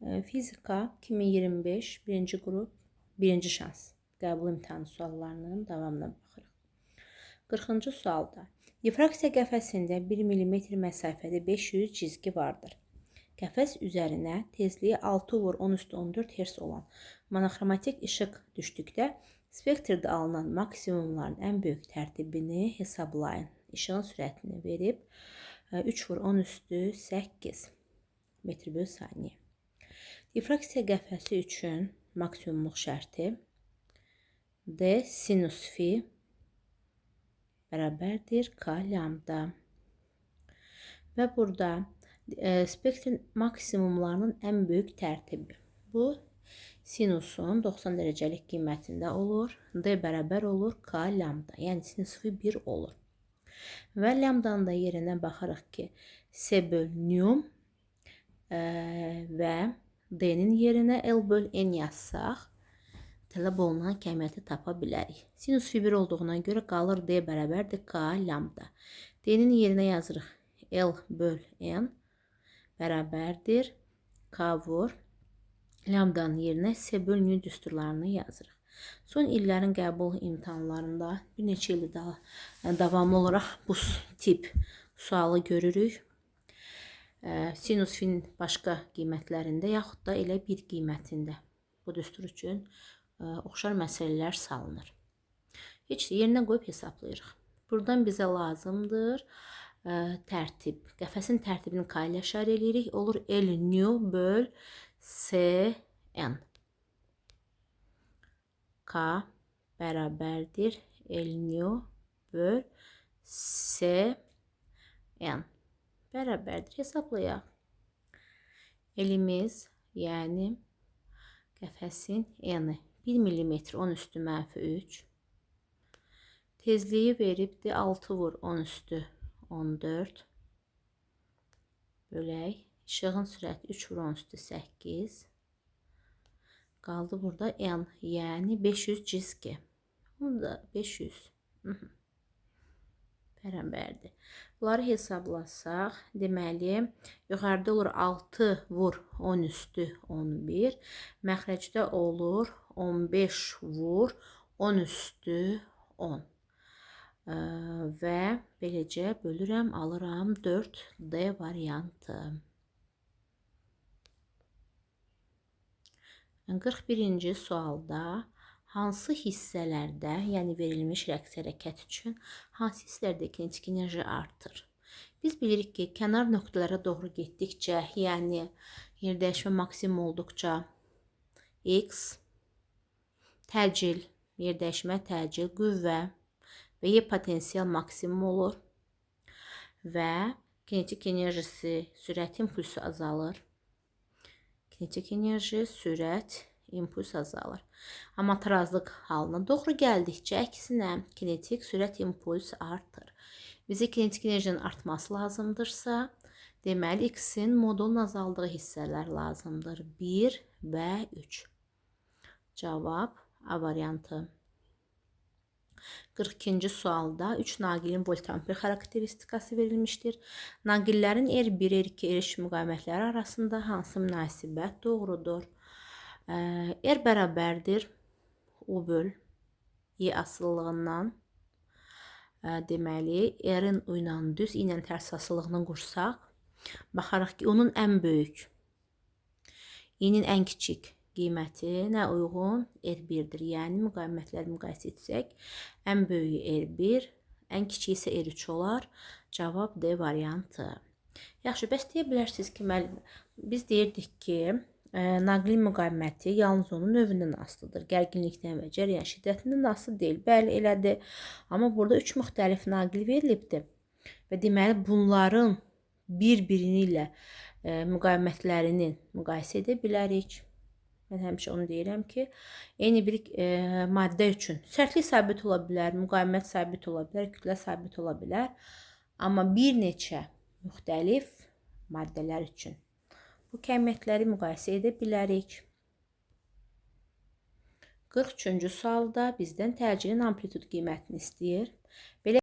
Fizika 2025 birinci qrup birinci şans qəbul imtahanı suallarının davamına baxırıq. 40-cı sualda difraksiya qəfəsində 1 mm məsafədə 500 cizgi vardır. Qəfəs üzərinə tezliyi 6 vur 10 üstü 14 Hz olan monoxromatik işıq düşdükdə spektrdə alınan maksimumların ən böyük tərtibini hesablayın. İşığın sürətini verib 3 vur 10 üstü 8 metr bölü saniyə. Difraksiya qəfəsi üçün maksimumluq şərti D sinus fi bərabərdir K lambda. Və burada spektrin maksimumlarının ən böyük tərtibi. Bu sinusun 90 dərəcəlik qiymətində olur. D bərabər olur K lambda. Yəni sinus fi 1 olur. Və lambdanın da yerinə baxırıq ki, S böl nu və D-nin yerinə L böl N yazsaq, tələb olunan kəmiyyəti tapa bilərik. Sinus fi 1 olduğuna görə qalır D bərabərdir K lambda. D-nin yerinə yazırıq L böl N bərabərdir K vur lambdanın yerinə S böl nu düsturlarını yazırıq. Son illərin qəbul imtahanlarında bir neçə ildir daha davamlı olaraq bu tip sualı görürük. Sinus fin başqa qiymətlərində yaxud da elə bir qiymətində bu düstur üçün oxşar məsələlər salınır. Heç yerinə qoyub hesablayırıq. Buradan bizə lazımdır tərtib. Qəfəsin tərtibini K ilə işarə eləyirik. Olur L nu böl S N. K bərabərdir L nu böl S N bərabərdir. Hesablayaq. Elimiz, yəni qəfəsin N-i 1 mm 10 üstü mənfi 3. Tezliyi veribdir 6 vur 10 üstü 14. Bölək. İşığın sürəti 3 vur 10 üstü 8. Qaldı burada N, yəni 500 cizgi. Bunu da 500. Bərabərdir. Bunları hesablasaq, deməli, yuxarıda olur 6 vur 10 üstü 11, məxrəcdə olur 15 vur 10 üstü 10. Və beləcə bölürəm, alıram 4D variantı. 41-ci sualda hansı hissələrdə, yəni verilmiş rəqs hərəkət üçün hansı hissələrdə kinetik enerji artır? Biz bilirik ki, kənar nöqtələrə doğru getdikcə, yəni yerdəyişmə maksimum olduqca X, təcil, yerdəyişmə təcil, qüvvə və Y potensial maksimum olur və kinetik enerjisi, sürət impulsu azalır. Kinetik enerji, sürət, impuls azalır. Amma tarazlıq halına doğru gəldikcə əksinə kinetik sürət impuls artır. Bizə kinetik enerjinin artması lazımdırsa, deməli X-in modulun azaldığı hissələr lazımdır. 1 və 3. Cavab A variantı. 42-ci sualda 3 naqilin voltamper xarakteristikası verilmişdir. Naqillərin R1, R2, R3 müqavimətləri arasında hansı münasibət doğrudur? R bərabərdir U böl Y asılılığından. Deməli, R-in U ilə düz, I ilə tərs asılılığını qursaq, baxarıq ki, onun ən böyük, I-nin ən kiçik qiyməti nə uyğun R1-dir. Yəni, müqavimətləri müqayisə etsək, ən böyüyü R1, ən kiçiyi isə R3 olar. Cavab D variantı. Yaxşı, bəs deyə bilərsiniz ki, müəllim, biz deyirdik ki, naqilin müqaviməti yalnız onun növündən asılıdır. Gərginlikdən və cəryan şiddətindən asılı deyil. Bəli, elədir. Amma burada 3 müxtəlif naqil verilibdir. Və deməli, bunların bir-birini ilə müqavimətlərini müqayisə edə bilərik. Mən həmişə onu deyirəm ki, eyni bir maddə üçün sərtlik sabit ola bilər, müqavimət sabit ola bilər, kütlə sabit ola bilər. Amma bir neçə müxtəlif maddələr üçün bu kəmiyyətləri müqayisə edə bilərik. 43-cü sualda bizdən təcilin amplitud qiymətini istəyir. Belə